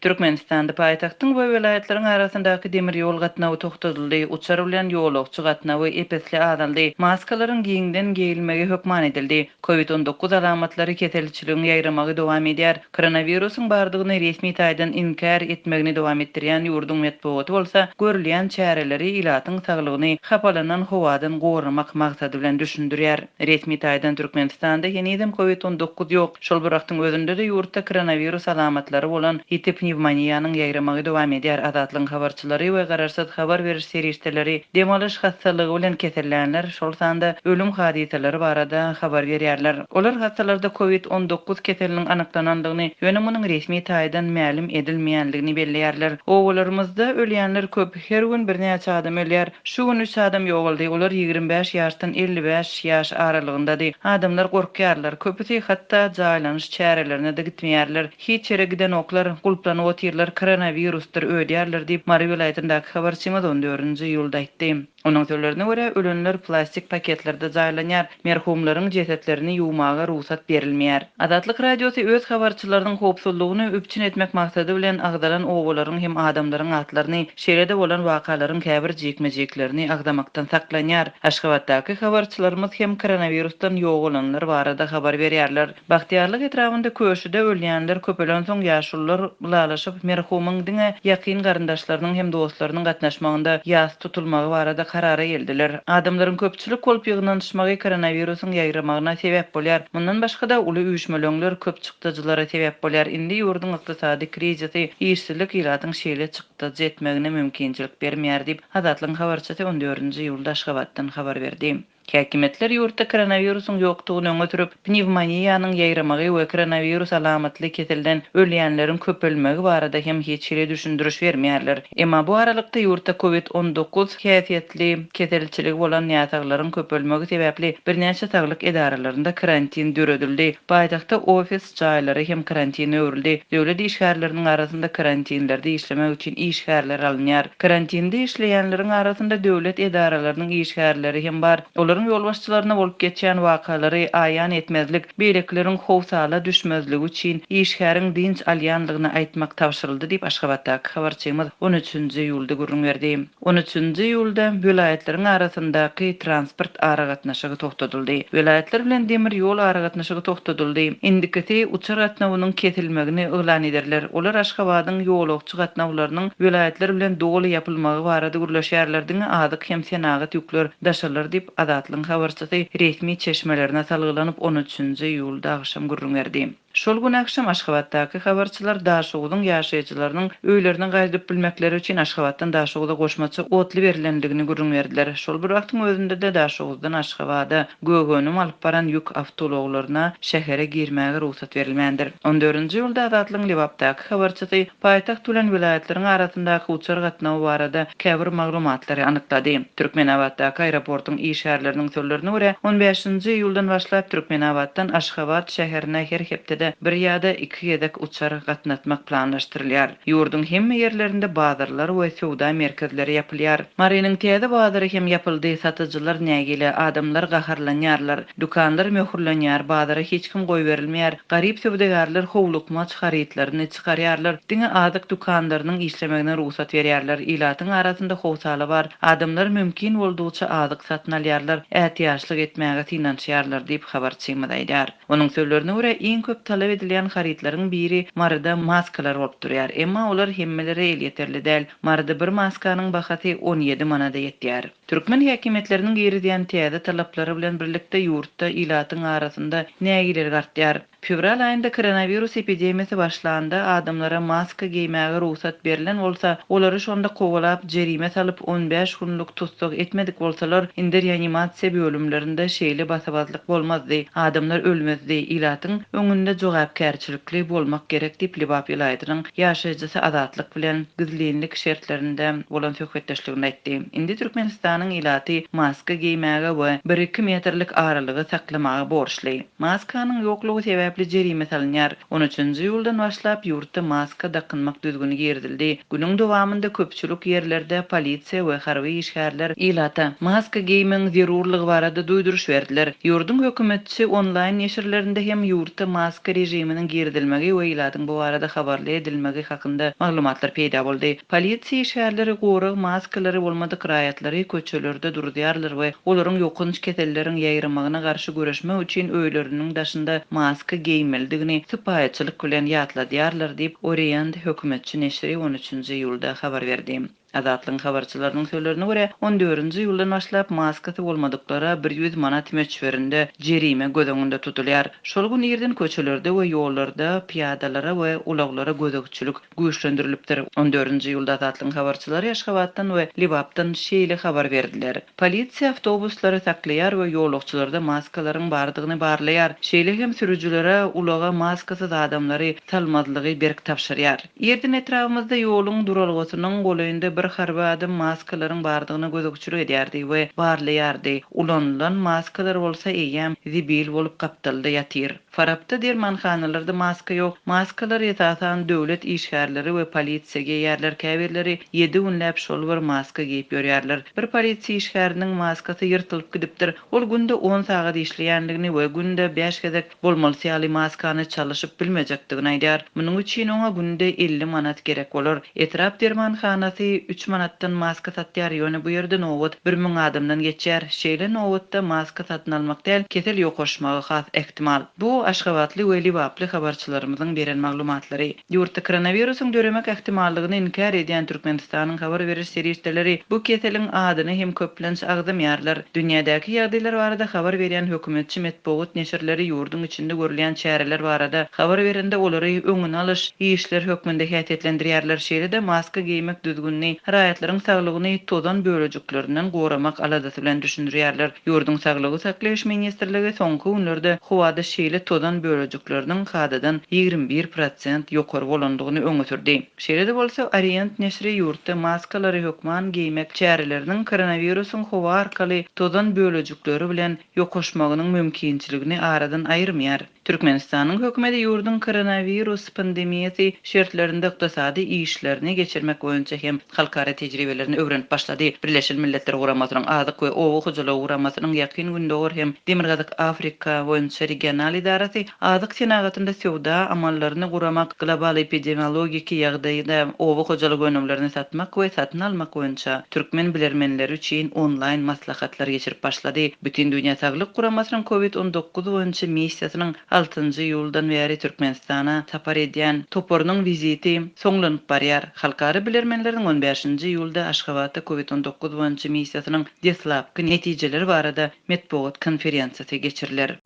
Türkmenistanda paýtagtyň we welaýatlaryň arasyndaky demir ýol gatnawy togtadyldy, uçar bilen ýolagçy gatnawy ep-esli azaldy, maskalaryň giňden geýilmegi hökman edildi. Covid 19 alamatlary keselçiligiň ýaýramagy dowam edýär. Koronawirusyň bardygyny resmi taýdan inkär etmegini dowam etdirýän ýurduň metbugaty bolsa görülýän çäreleri ilatyň saglygyny hapalanan howadan goramak maksady bilen düşündirýär. Resmi taýdan Türkmenistanda henizem Covid 19 ýok. Şol bir wagtyň özünde-de ýurtda koronawirus alamatlary bolan ýiti pnewmoniýanyň ýaýramagy dowam edýär. Azatlygyň habarçylary we garaşsyz habar beriş serişdeleri dem alyş hassalygy bilen kesellänler, şol sanda ölüm hadysalary barada habar berýärler. Olar hassalarda covid 19 keseliniň anyklanandygyny, ýöne munuň resmi taýdan mälim edilmeýändigini belleýärler. Obalarymyzda ölýänler köp, her gün birnäçe adam ölýär. Şu gün üç adam ýogaldy, olar 25 ýaşdan 55 ýaş aralygyndady. Adamlar gorkýarlar, köpüsi hatda jaýlanyş çärelerine-de gitmeýärler. Hiç ýere gidenoklar, gulplanyp otyrlar, koronawirusdyr öýdýärler diýip, Mary welaýatyndaky habarçymyz on dördünji iýulda aýtdy. Onuň sözlerine görä, ölenler plastik paketlerde jaýlanýar, merhumlaryň jesetlerini ýuwmaga rugsat berilmeýär. Azatlyk Radiosy öz habarçylarynyň howpsuzlygyny üpjün etmek maksady bilen agzalan obalaryň hem adamlaryň atlaryny, şeýle-de bolan wakalaryň käbir jikme-jiklerini agzamakdan saklanýar. Aşgabatdaky habarçylarymyz hem koronawirusdan ýogalanlar barada habar berýärler. Bagtyýarlyk etrabynda Köşüde ölýänler köpelensoň ýaşulular ylalaşyp, merhumyň diňe ýakyn garyndaşlarynyň hem dostlarynyň gatnaşmagynda ýas tutulmagy barada karara geldiler. Adamlaryň köpçülik bolup ýygnanyşmagy koronawirusyň ýaýramagyna sebäp bolýar. Mundan başga-da, uly üýşmeleňler köp çykdajylara sebäp bolýar. Indi ýurduň ykdysady krizisi, işsizlik ilatyň şeýle çykdajy etmegine mümkinçilik bermeýär diýip, Azatlygyň habarçysy on dördünji iýulda Aşgabatdan habar berdi. Häkimiýetler ýurtda koronawirusyň ýokdugyny öňe sürüp, pnewmoniýanyň ýaýramagy we koronawirus alamatly keselden ölýänleriň köpelmegi barada hem hiç hili düşündiriş bermeýärler. Emma bu aralykda ýurtda covid 19 häsiýetli keselçiligi bolan näsaglaryň köpelmegi sebäpli birnäçe saglyk edaralarynda karantin döredildi. Paýtagtda ofis jaýlary hem karantine öwrüldi. Döwlet işgärleriniň arasynda karantinlerde işlemek üçin işgärler alynýar. Karantinde işleýänleriň arasynda döwlet edaralarynyň işgärleri hem bar. Olaryň ýolbaşçylaryna bolup geçýän wakalary aýan etmezlik, beýlekileriň howsala düşmezligi üçin işgäriň dynç alýanlygyny aýtmak tabşyryldy diýip, Aşgabatdaky habarçymyz on üçünji iýulda gürrüň berdi. On üçünji iýulda welaýatlaryň arasyndaky transport aragatnaşygy togtadyldy. Welaýatlar bilen demir ýol aragatnaşygy togtadyldy. Indikisi uçar gatnawynyň kesilmegini yglan ederler. Olar Aşgabadyň ýolagçy gatnawlarynyň welaýatlar bilen doly ýapylmagy barada gürleşýärler, diňe azyk hem senagat ýükler daşalar diýip, Azatlygyň habarçysy resmi çeşmelerine salgylanyp, on üçünji iýulda agşam gürrüň berdi. Şol gün agşam Aşgabatdaky habarçylar Daşoguzyň ýaşaýjylarynyň öýlerine gaýdyp bilmekleri üçin Aşgabatdan Daşoguza goşmaça otly berlendigini gürrüň berdiler. Şol bir wagtyň özünde-de Daşoguzdan Aşgabada gök önüm alyp baran ýük awtoulaglaryna şähere girmäge rugsat berilmändir. On dördünji iýulda Azatlygyň Lebapdaky habarçysy paýtagt bilen welaýatlaryň arasyndaky uçar gatnawy barada käbir maglumatlary anyklady. Türkmenabatdaky aeroportuň işgärleriniň sözlerine görä, on bäşinji iýuldan başlap Türkmenabatdan Aşgabat şäherine her hepdede bir ýa-da iki gezek uçar gatnatmak planlaşdyrylýar. Ýurduň hemme ýerlerinde bazarlar we söwda merkezleri ýapylýar. Marynyň täze bazary hem ýapyldy, satyjylar nägile, adamlar gaharlanýarlar. Dükanlar möhürlenýär, bazara hiç kim goýberilmeýär, garyp söwdagärler howlukmaç harytlaryny çykarýarlar, diňe azyk dükanlarynyň işlemegine rugsat berýärler, ilatyň arasynda howsala bar, adamlar mümkin boldugyça azyk satyn alýarlar, ätiýaçlyk etmäge synanyşýarlar diýip, habarçymyz aýdýar. Onuň sözlerine görä, iň köp talap edilýän harytlaryň biri Maryda maskalar bolup durýar, emma olar hemmelere elýeterli däl, Maryda bir maskanyň bahasy 17 manada ýetýär. Türkmen häkimiýetleriniň girizýän täze talaplary bilen birlikde ýurtda ilatyň arasynda nägilelik artýar. Fewral aýynda koronawirus epidemiýasy başlanda adamlara maska geýmäge rugsat berlen bolsa, olary şonda kowalap, jerime salyp, 15 günlük tussag etmedik bolsalar, indi reanimasiýa bölümlerinde şeýle basabazlyk bolmazdy, adamlar ölmezdi, ilatyň öňünde jogapkärçilikli bolmak gerek diýip, Lebap welaýatynyň ýaşaýjysy Azatlyk bilen gizlinlik şertlerinde bolan söhbetdeşliginde aýtdy. Indi Türkmenistanyň ilaty maska geýmäge we bir-iki metrlik aralygy saklamaga borçly. Maskanyň ýoklugy sebäpli jerime salynýar. On üçünji iýuldan başlap ýurtda maska dakynmak düzgüni girizildi. Günüň dowamynda köpçülik ýerlerde polisiýa we harby işgärler ilata maska geýmegiň zerur. zerurlygy barada duýduryş berdiler. Ýurduň hökümetçi onlaýn neşirlerinde hem ýurtda maska režiminiň girizilmegi we ilatyň bu barada habarly edilmegi hakynda maglumatlar peýda boldy. Polisiýa işgärleri gorag maskalary bolmadyk raýatlary köçelerde duruzýarlar we olaryň ýokanç keselleriň ýaýramagyna garşy göreşmek üçin öýleriniň daşynda maska geýmelidigini sypaýyçylyk bilen ýatladýarlar diýip, Orient hökümetçi neşiri on üçünji iýulda habar berdi. Azatlygyň habarçylarynyň sözlerine görä, on dördünji iýuldan başlap maskasy bolmadyklara 100 manat möçberinde jerime göz öňünde tutulýar. Şol gün irden köçelerde we ýollarda pyýadalara we ulaglara gözegçilik güýçlendirilipdir. On dördünji iýulda Azatlygyň habarçylary Aşgabatdan we Lebapdan şeýle habar berdiler. Polisiýa awtobuslary saklaýar we ýolagçylarda maskalaryň bardygyny barlaýar. Şeýle hem sürüjilere ulaga maskasyz adamlary salmazlygy berk tabşyrýar. Irden etrabymyzda ýoluň duralgasynyň golaýynda bir harby adam maskalaryň bardygyna gözegçilik edýärdi we barlaýardy. Ulanylan maskalar bolsa eýýäm zibil bolup gapdalda ýatyr. Farapda dermanhanalarda maska ýok. Maskalary esasan döwlet işgärleri we polisiýa geýýärler, käbirleri ýedi günläp şol bir maska geýip ýörýärler. Bir polisiýa işgäriniň maskasy ýyrtylyp gidipdir. Ol günde on sagat işleýändigini we günde bäş gezek bolmalysy ýaly maskany çalyşyp bilmejekdigini aýdýar. Munuň üçin oňa günde 50 manat gerek bolar. Etrap dermanhanasy üç manatdan maska satýar, ýöne bu ýerde nobat 1000 adamdan geçýär. Şeýle nobatda maska satyn almak däl, kesel ýokaşmagy has ähtimal. Bu aşgabatly we lebaply habarçylarymyzyň beren maglumatlary. Ýurtda koronawirusyň döremek ähtimallygyny inkär edýän Türkmenistanyň habar beriş serişdeleri bu keseliň adyny hem köplenç agzamaýarlar. Dünýädäki ýagdaýlar barada habar berýän hökümetçi metbugat neşirleri ýurduň içinde görülýän çäreler barada habar berende olary öňüni alyş işler hökmünde häsiýetlendirýärler, şeýle-de maska geýmek düzgünini raýatlaryň saglygyny tozan bölejiklerinden goramak aladasy bilen düşündirýärler. Ýurduň Saglygy saklaýyş ministrligi soňky günlerde howada şeýle tozan bölejikleriniň kadadan 21% ýokary bolandygyny öňe sürdi. Şeýle-de bolsa, Orient neşiri ýurtda maskalary hökman geýmek çäreleriniň koronawirusyň howa arkaly tozan bölejikleri bilen ýokaşmagynyň mümkinçiligini aradan aýyrmaýar. Türkmenistanyň hökümeti ýurduň koronawirus pandemiýasy şertlerinde ykdysady işlerini geçirmek boýunça hem halkara tejribelerini öwrenip başlady. Birleşen Milletler Guramasynyň Azyk we oba hojalygy guramasynyň Ýakyn Gündogar hem Demirgazyk Afrika boýunça regional edarasy azyk senagatynda söwda amallaryny guramak, global epidemiologiki ýagdaýda oba hojalyk önümlerini satmak we satyn almak boýunça türkmen bilermenleri üçin onlaýn maslahatlar geçirip başlady. Bütindünýä Saglyk Guramasynyň Covid 19 boýunça missiýasynyň altynjy iýuldan bäri Türkmenistana sapar edýän toparynyň wiziti soňlanyp barýar. Halkara bilermenleriniň on bäşinji iýulda Aşgabatda Covid 19 boýunça missiýasynyň deslapky netijeleri barada metbugat konferensiýasy geçiriler.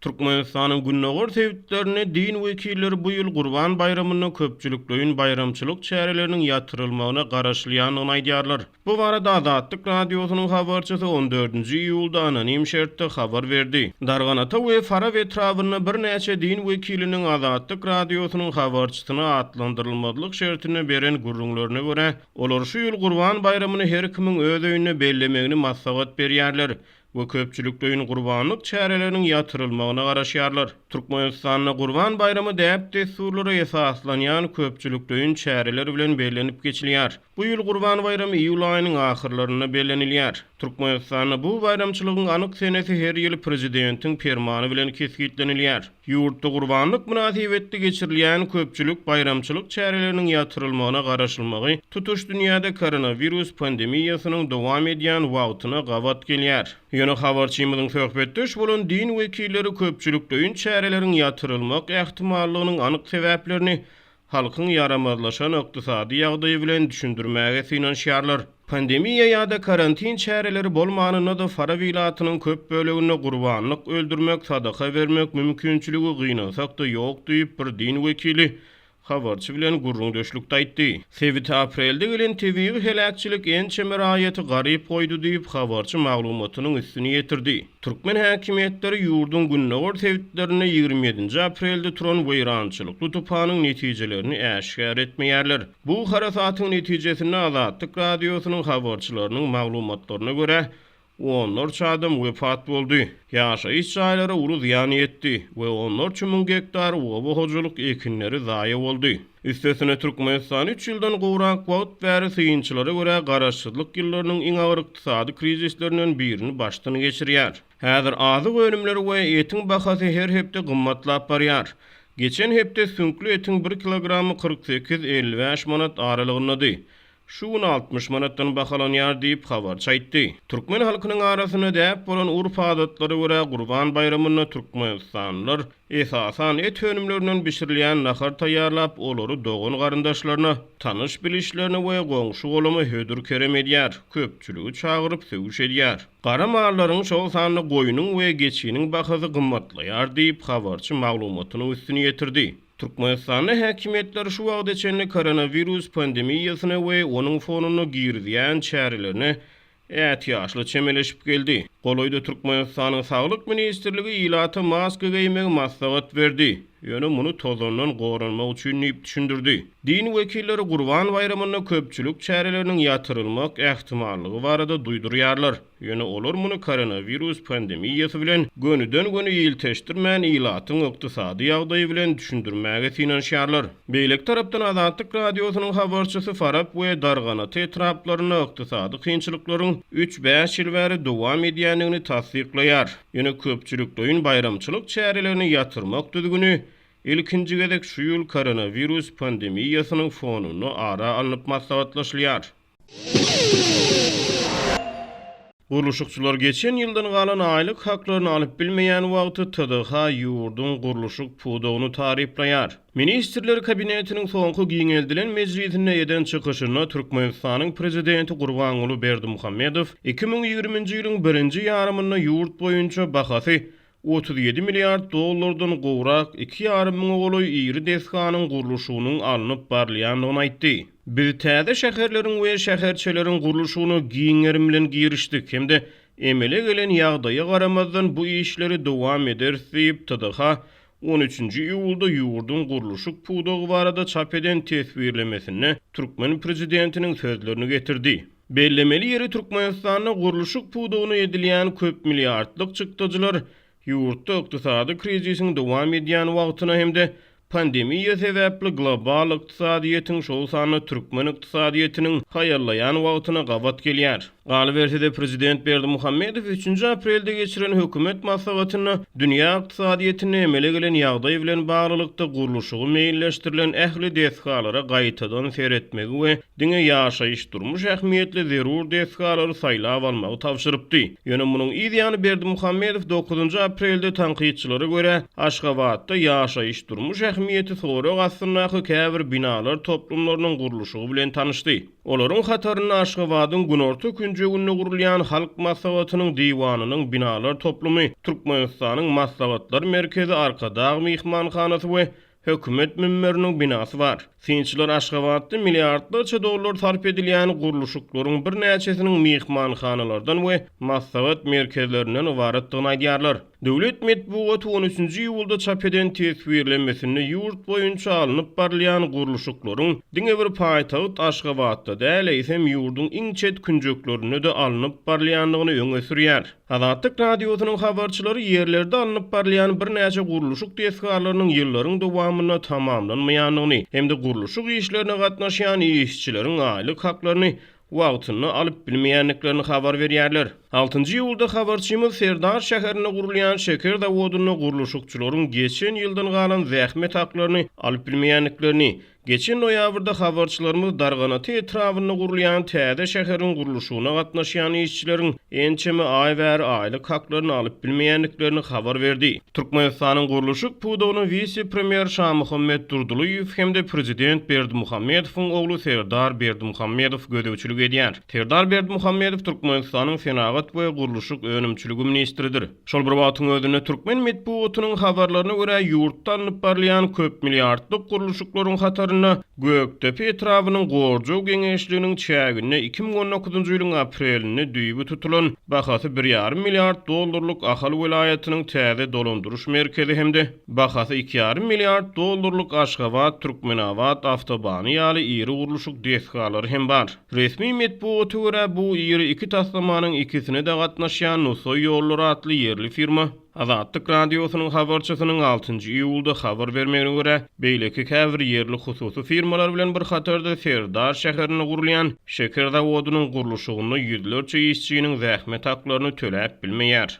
Türkmenistanyň gündogar sebitlerinde din wekilleri bu ýyl Gurban baýramynda köpçülikleýin baýramçylyk çäreleriniň ýatyrylmagyna garaşylýandygyny aýdýarlar. Bu barada Azatlyk Radiosynyň habarçysy on dördünji iýulda anonim şertde habar berdi. Darganata we Farap etrabynda birnäçe din wekiliniň Azatlyk Radiosynyň habarçysyna atlandyrylmazlyk şertinde beren gürrüňlerine görä, olar şu ýyl Gurban baýramyny her kimiň öz öýünde bellemegini maslahat berýärler we köpçülikleýin gurbanlyk çäreleriniň ýatyrylmagyna garaşýarlar. Türkmenistanda Gurban baýramy däp-dessurlara esaslanýan köpçülikleýin çäreler bilen bellenip geçilýär. Bu ýyl Gurban baýramy iýul aýynyň ahyrlarynda bellenilýär. Türkmenistanda bu baýramçylygyň anyk senesi her ýyl prezidentiň permany bilen kesgitlenilýär. Ýurtda Gurbanlyk mynasybetli geçirilýän köpçülik baýramçylyk çäreleriniň ýatyrylmagyna garaşylmagy tutuş dünýäde koronawirus pandemiýasynyň dowam edýän wagtyna gabat gelýär. Ýöne habarçymyzyň söhbetdeş bolan din wekilleri köpçülikleýin çäreleriň ýatyrylmak ähtimallygynyň anyk sebäplerini halkyň ýaramazlaşan ykdysady ýagdaýy bilen düşündirmäge synanyşýarlar. Pandemiýa ýa-da karantin çäreleri bolmanynda-da Farap ilatynyň köp böleginde gurbanlyk öldürmek, sadaka bermek mümkinçiligi gynansak-da ýok diýip, bir din wekili habarçy bilen gürrüňdeşlikde aýtdy. Sebite aprelde gelen tebigy heläkçilik ençeme raýaty garyp goýdy diýip, habarçy maglumatynyň üstüni ýetirdi. Türkmen häkimiýetleri ýurduň gündogar sebitlerinde 27-nji aprelde turan weýrançylykly tupanyň netijelerini äşgär etmeýärler. Bu harasatyň netijesinde Azatlyk Radiosynyň habarçylarynyň maglumatlaryna görä, onlarça adam wepat boldy, ýaşaýyş jaýlara uly zyýan ýetdi we onlarça müň gektar oba hojalyk ekinleri zaýa boldy. Üstesine Türkmenistan üç ýyldan gowrak wagt bäri synçylara görä garaşsyzlyk ýyllarynyň iň agyr ykdysady krizislerinden birini başdan geçirýär. Häzir azyk önümleri we etiň bahasy her hepde gymmatlap barýar. Geçen hepde süňkli etiň bir kilogramy 48, 55 manat aralygyndady. Şu gün 60 manatdan bahalanýar diýip, habarçy aýtdy. Türkmen halkynyň arasynda däp bolan urp-adatlara görä, Gurban baýramynda türkmenistanlylar, esasan, et önümlerinden bişirilýän nahar taýýarlap, olary dogan-garyndaşlaryna, tanyş-bilişlerine we goňşy-golama hödür-kerem edýär, köpçüligi çagyryp söwüş edýär. Gara mallaryň, şol sanda goýnuň we geçiniň bahasy gymmatlaýar diýip, habarçy maglumatynyň üstüni ýetirdi. Türkmenistanda häkimiýetler şu wagta çenli koronawirus pandemiýasyna we onuň fonunda girizýän çärelerine ätiýaçly çemeleşip geldi. Golaýda Türkmenistanyň Saglyk ministrligi ilata maska geýmegi maslahat berdi, ýöne muny tozandan goranmak üçin diýip düşündirdi. Din wekilleri Gurban baýramynda köpçülik çäreleriniň ýatyrylmak ähtimallygy barada duýdurýarlar. Ýöne olar muny koronawirus pandemiýasy bilen gönüden-göni ilteşdirmän, ilatyň ykdysady ýagdaýy bilen düşündirmäge synanyşýarlar. Beýleki tarapdan Azatlyk Radiosynyň habarçysy Farap we Darganata etraplarynda ykdysady kynçylyklaryň üç-bäş ýyl bäri dowam edýändigini tassyklaýar. Ýöne köpçülikleýin baýramçylyk çärelerini ýatyrmak düzgüni ilkinji gezek şu ýyl koronawirus pandemiýasynyň fonunda ara alnyp maslahatlaşylýar. Gurluşykçylar geçen ýyldan galan aýlyk haklaryny alyp bilmeýän wagty TDH ýurduň gurluşyk pudagyny taryplaýar. Ministrler Kabinetiniň soňky giňeldilen mejlisinde eden çykyşynda Türkmenistanyň Prezidenti Gurbanguly Berdimuhamedow 2020-nji ýylyň birinji ýarymynda ýurt boýunça bahasy 37 milliard dollardan gowrak iki ýarym müňe golaý iri desganyň gurluşygynyň alnyp barylýandygyny aýtdy. Biz täze şäherleriň we şäherçeleriň gurluşygyna giň gerim bilen girişdik hem-de emele gelen ýagdaýa garamazdan bu işleri dowam ederis diýip, TDH on üçünji iýulda ýurduň gurluşyk pudagy barada çap eden teswirlemesinde türkmen prezidentiniň sözlerini getirdi. Bellemeli ýeri, Türkmenistanda gurluşyk pudagyna edilýän köp milliardlyk çykdajylar ýurtda ykdysady krizisiň dowam edýän wagtyna hem-de pandemiýa sebäpli global ykdysadyýetiň, şol sanda türkmen ykdysadyýetiniň haýallaýan wagtyna gabat gelýär. Galyberse-de, prezident Berdimuhamedow üçünji aprelde geçiren hökümet maslahatynda dünýä ykdysadyýetinde emele gelen ýagdaý bilen baglylykda gurluşygy meýilleşdirilen ähli desgalara gaýtadan seretmegi we diňe ýaşaýyş-durmuş ähmiýetli zerur desgalary saýlap almagy tabşyrypdy. Ýöne munuň yz ýany Berdimuhamedow dokuzynjy aprelde tankytçylara görä, Aşgabatda ýaşaýyş-durmuş ähmiýeti sorag astyndaky käbir binalar toplumlarynyň gurluşygy bilen tanyşdy. Olaryň hatarynda Aşgabadyň günorta künjeginde gurulýan Halk Maslahatynyň Diwanynyň binalar toplumy, Türkmenistanyň Maslahatlar merkezi Arkadag myhmanhanasy we Hökümet münberiniň binasy bar. Synçylar Aşgabatda milliardlarça dollar sarp edilýän gurluşyklaryň birnäçesiniň myhmanhanalardan we maslahat merkezlerinden ybaratdygyny aýdýarlar. Döwlet metbugaty on üçünji iýulda çap eden teswirlemesinde ýurt boýunça alnyp barylýan gurluşyklaryň diňe bir paýtagt Aşgabatda däl, eýsem ýurduň iň çet künjeklerinde-de alnyp barylýandygyny öňe sürýär. Azatlyk Radiosynyň habarçylary ýerlerde alnyp barylýan birnäçe gurluşyk desgalarynyň ýyllaryň dowamynda tamamlanmaýandygyny hem-de gurluşyk işlerine gatnaşýan işçileriň aýlyk haklaryny wagtynda alyp bilmeýändiklerini habar berýärler. Altynjy iýulda habarçymyz Serdar şäherinde gurulýan şeker zawodynda gurluşykçylaryň geçen ýyldan galan zähmet haklaryny alyp bilmeýändiklerini, Geçen noýabrda habarçylarymyz Darganata etrabynda gurulýan täze şäheriň gurluşygyna gatnaşýan işçileriň ençeme aý bäri aýlyk haklaryny alyp bilmeýändiklerini habar berdi. Türkmenistanyň gurluşyk pudagyna wise-premýer Şamuhammet Durdylyýew hem-de prezident Berdimuhamedowyň ogly Serdar Berdimuhamedow gözegçilik edýär. Serdar Berdimuhamedow Türkmenistanyň senagat we gurluşyk önümçiligi ministridir. Şol bir wagtyň özünde, türkmen metbugatynyň habarlaryna görä, ýurtda alnyp barylýan köp milliardlyk gurluşyklaryň hatarynda Gökdepe etrabynyň Gorjaw geňeşliginiň çäginde 2019-njy ýylyň aprelinde düýbi tutulan, bahasy bir ýarym milliard dollarlyk Ahal welaýatynyň täze dolandyryş merkezi hem-de bahasy iki ýarym milliard dollarlyk Aşgabat-Türkmenabat awtobany ýaly iri gurluşyk desgalary hem bar. Resmi metbugata görä, bu iri iki taslamanyň ikisine-de gatnaşýan Nusaý ýollary atly ýerli firma. Azatlyk Radiosynyň habarçysynyň altynjy iýulda habar bermegine görä, beýleki käbir ýerli hususy firmalar bilen bir hatarda Serdar şäherinde gurulýan şeker zawodynyň gurluşygynda ýüzlerçe işçiniň zähmet haklaryny töläp bilmeýär.